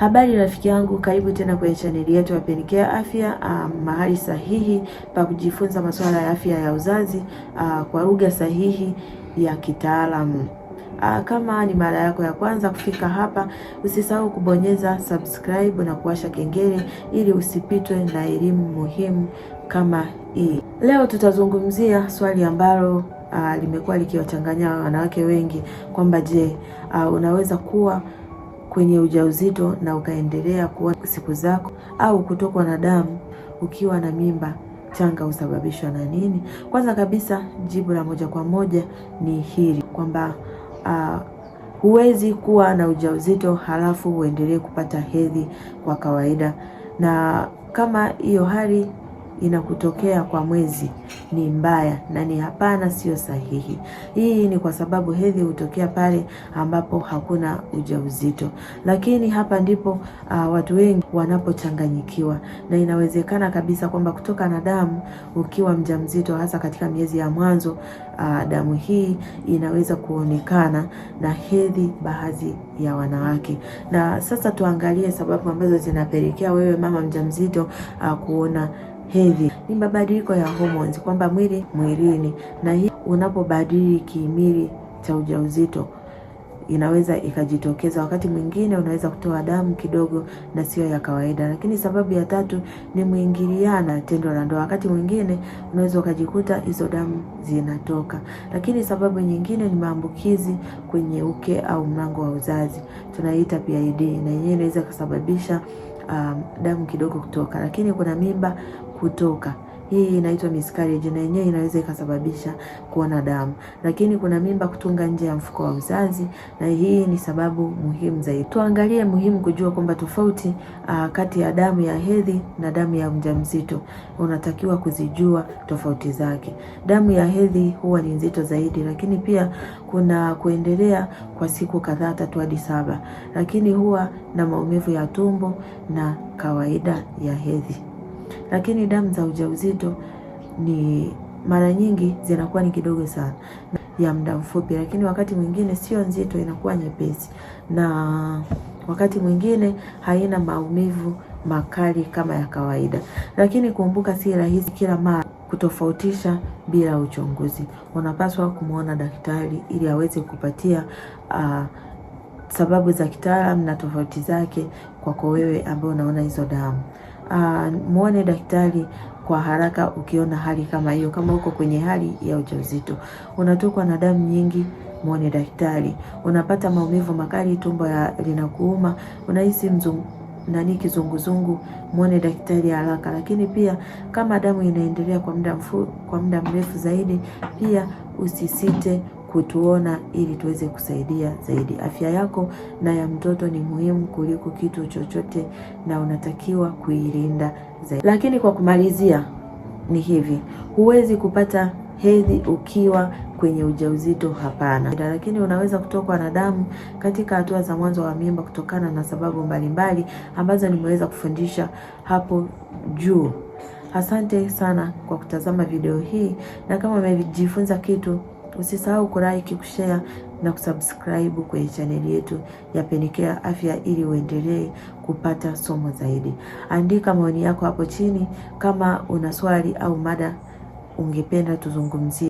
Habari rafiki yangu, karibu tena kwenye chaneli yetu ya Penicare Afya, mahali sahihi pa kujifunza masuala ya afya ya uzazi kwa lugha sahihi ya kitaalamu. Kama ni mara yako ya kwanza kufika hapa, usisahau kubonyeza subscribe na kuwasha kengele ili usipitwe na elimu muhimu kama hii. Leo tutazungumzia swali ambalo limekuwa likiwachanganya wanawake wengi kwamba je, unaweza kuwa kwenye ujauzito na ukaendelea kuona siku zako au kutokwa na damu ukiwa na mimba changa husababishwa na nini? Kwanza kabisa jibu la moja kwa moja ni hili kwamba huwezi kuwa na ujauzito halafu uendelee kupata hedhi kwa kawaida, na kama hiyo hali inakutokea kwa mwezi ni mbaya na ni hapana, sio sahihi. Hii ni kwa sababu hedhi hutokea pale ambapo hakuna ujauzito, lakini hapa ndipo watu wengi wanapochanganyikiwa, na inawezekana kabisa kwamba kutoka na damu ukiwa mjamzito, hasa katika miezi ya mwanzo, damu hii inaweza kuonekana na hedhi baadhi ya wanawake. Na sasa tuangalie sababu ambazo zinapelekea wewe mama mjamzito kuona hedhi. Ni mabadiliko ya hormones, kwamba mwili mwilini, na hii unapobadili kihimili cha ujauzito inaweza ikajitokeza. Wakati mwingine unaweza kutoa damu kidogo na sio ya kawaida. Lakini sababu ya tatu ni mwingiliana tendo la ndoa. Wakati mwingine unaweza ukajikuta hizo damu zinatoka. Lakini sababu nyingine ni maambukizi kwenye uke au mlango wa uzazi, tunaita PID, na yenyewe inaweza kusababisha damu kidogo kutoka. Lakini kuna mimba kutoka. Hii inaitwa miscarriage na yenyewe inaweza ikasababisha kuona damu. Lakini kuna mimba kutunga nje ya mfuko wa uzazi, na hii ni sababu muhimu zaidi. Tuangalie muhimu kujua kwamba tofauti kati ya damu ya hedhi na damu ya mjamzito, unatakiwa kuzijua tofauti zake. Damu ya hedhi huwa ni nzito zaidi, lakini pia kuna kuendelea kwa siku kadhaa, 3 hadi 7, lakini huwa na maumivu ya tumbo na kawaida ya hedhi. Lakini damu za ujauzito ni mara nyingi zinakuwa ni kidogo sana ya muda mfupi, lakini wakati mwingine sio nzito, inakuwa nyepesi, na wakati mwingine haina maumivu makali kama ya kawaida. Lakini kumbuka, si rahisi kila mara kutofautisha bila uchunguzi. Unapaswa kumwona daktari ili aweze kupatia sababu za kitaalamu na tofauti zake kwako wewe ambaye unaona hizo damu. Muone daktari kwa haraka ukiona hali kama hiyo. Kama uko kwenye hali ya ujauzito, unatokwa na damu nyingi, muone daktari. Unapata maumivu makali, tumbo linakuuma, unahisi nani kizunguzungu, muone daktari haraka. Lakini pia kama damu inaendelea kwa muda mrefu zaidi, pia usisite kutuona ili tuweze kusaidia zaidi. Afya yako na ya mtoto ni muhimu kuliko kitu chochote, na unatakiwa kuilinda zaidi. Lakini kwa kumalizia ni hivi, huwezi kupata hedhi ukiwa kwenye ujauzito, hapana. Lakini unaweza kutokwa na damu katika hatua za mwanzo wa mimba kutokana na sababu mbalimbali ambazo nimeweza kufundisha hapo juu. Asante sana kwa kutazama video hii, na kama umejifunza kitu usisahau kulike, kushare na kusubscribe kwenye chaneli yetu ya Penicare Afya ili uendelee kupata somo zaidi. Andika maoni yako hapo chini kama una swali au mada ungependa tuzungumzie.